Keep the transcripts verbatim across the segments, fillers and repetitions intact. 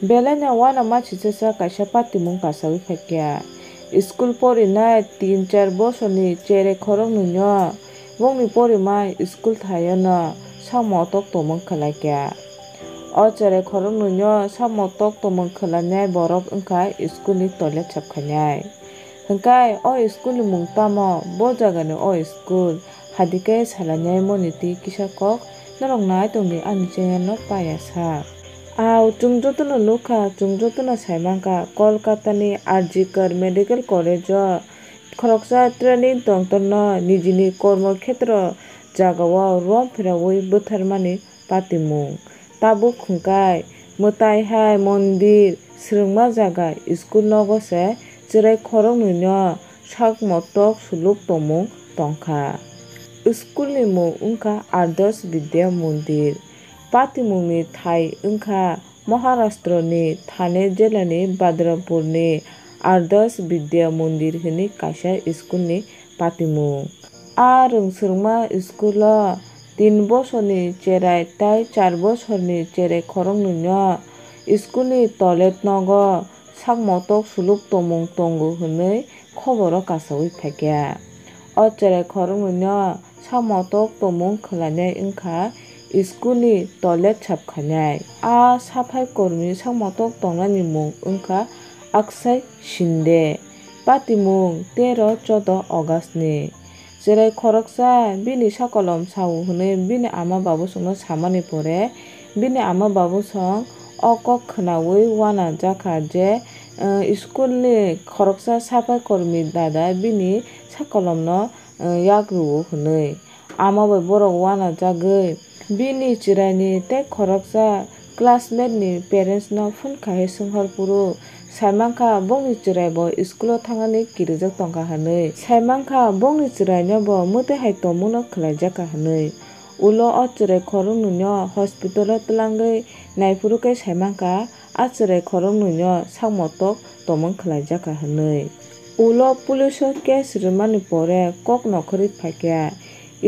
Belai no uanama chichasa kaisa patimung kasawi phaikha. School porinai tin char bosorni cherai khoroknwino bongni porima school thaiono sakmo tok tongmung khwlaikha. O cherai khoroknwino sakmo tok tongmung khwlainai borok wngkha school ni toilet sap khainai. Hwnkhe o school ni mung tamo? Bo jagani o school. Hadikhe salainai moni twi kisa kok norok nai tongdi ani channel no paya sa. Au chwng jotono nukha, chwng jotono saimankha, Kolkata ni R G Kar Medical College o khoroksa training tongtorno nijini kormo khetro jagao rom phiraui bwtharmani patimung. Tabuk hwnkhe mwtai hai mondir, swrwngma jaga, school nogo se chwrai khoroknwino sakmo tok suluk tongmung tongkha. School ni mung wngkha Adarsh Vidya Mondir. Patimungni thai wngkha Maharashtra ni Thane jila ni Badrapur ni Adarsh Vidya Mondir hwnwi kaisa school ni patimung. A rwngswrwngma school o tin bosorni cherai tei char bosorni cherai khoroknwino school ni toilet nogo sakmo tok suluk tongmung tongo hwnwi khoboro kasaui phaikha. O cherai khoroknwino sakmo tok tongmung khwlainai wngkha school ni toilet sap khainai. A saphai kormi sakmo tok tongnani mung wngkha Akshay Shinde. Patimung tero chodo August ni. Cherai khoroksa bini sakolom sao hwnwi bini ama babosongno samani pore, bini ama babosong o kok khwnaui uanajakha je, eh, school ni khoroksa saphai kormi dada bini sakolomno, eh, yak rwo hwnwi. Ama bai borok uanajagwi bini chwraini tei khoroksa classmate ni parents no phone khai swngkhar phuru saimankha bongni chwrai bo school o thangnani kirijak tongkha hwnwi. Saimankha bongni chwraino bo mwtai hai tongmungno khwlaijakha hwnwi. Ulo o chwrai khoroknwino hospital o twlangwi naiphuru khe saimankha a chwrai khoroknwino sakmo tok tongmung khwlaijakha hwnwi. Ulo police o case rwmani pore kok nokhorwi phaikha.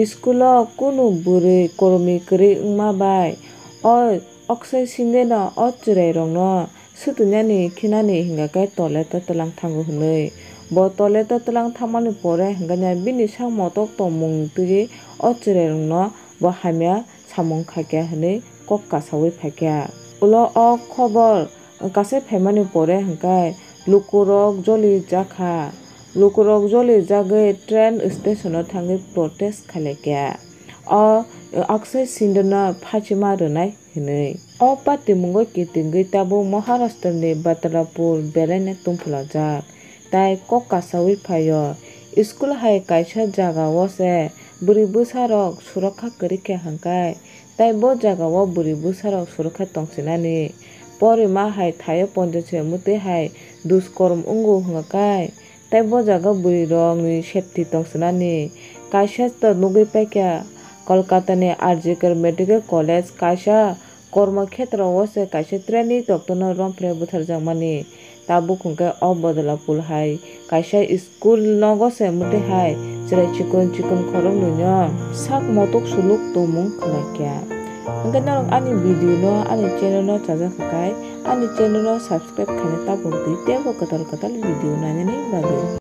School o kunu bwrwi kormi kwrwi wngma bai o Akshay Shinde no o chwrai rokno swtwinani khinani hingkha khe toilet o twlang thango hwnwi. Bo toilet o twlang thangmani pore hingkhe bini sakmo tok tongmung twiwi o chwrai rokno bo hamya samung khaikha hwnwi kok kasaui phaikha. Ulo o khobor kasai phaimani pore hwnkhe lukurok jolijakha. Lukurok jolijagwi train station o thangwi protest khailaikha. O Akshay Shinde no phachima rwnai hwnwi. O patimungo kitingwi tabuk Maharashtra ni Badrapur belaino tungphulajak. Tai kok kasaui phaio. School hai kaisa jaga o se bwrwi bwsa rok surakha kwrwi khe hwnkhe, tai bo jaga o bwrwi bwsa rok surakha tongsinani. Porima hai thaio ponjo se mwtwi hai duskorom wngo hwnkhe, tai bo jaga bwrwi rok ni safety tongsinani. Kaisa to nugwi paikha Kolkata ni R G Kar Medical College kaisa Kormo khetra o se kaisa trainee doctor no romphre butharjakmani. Tabuk hwnkhe o Bodolapur hai kaisa school nogo se mwtwi hai chwrai chikon chikon khoroknwino sak motok suluk tongmung khwlaikha. Hwnkhe norok ani video no ani channel no chajak khakhai ani channel no subscribe khaina tabuk di teibo kwtal kwtal video nainani bagwi.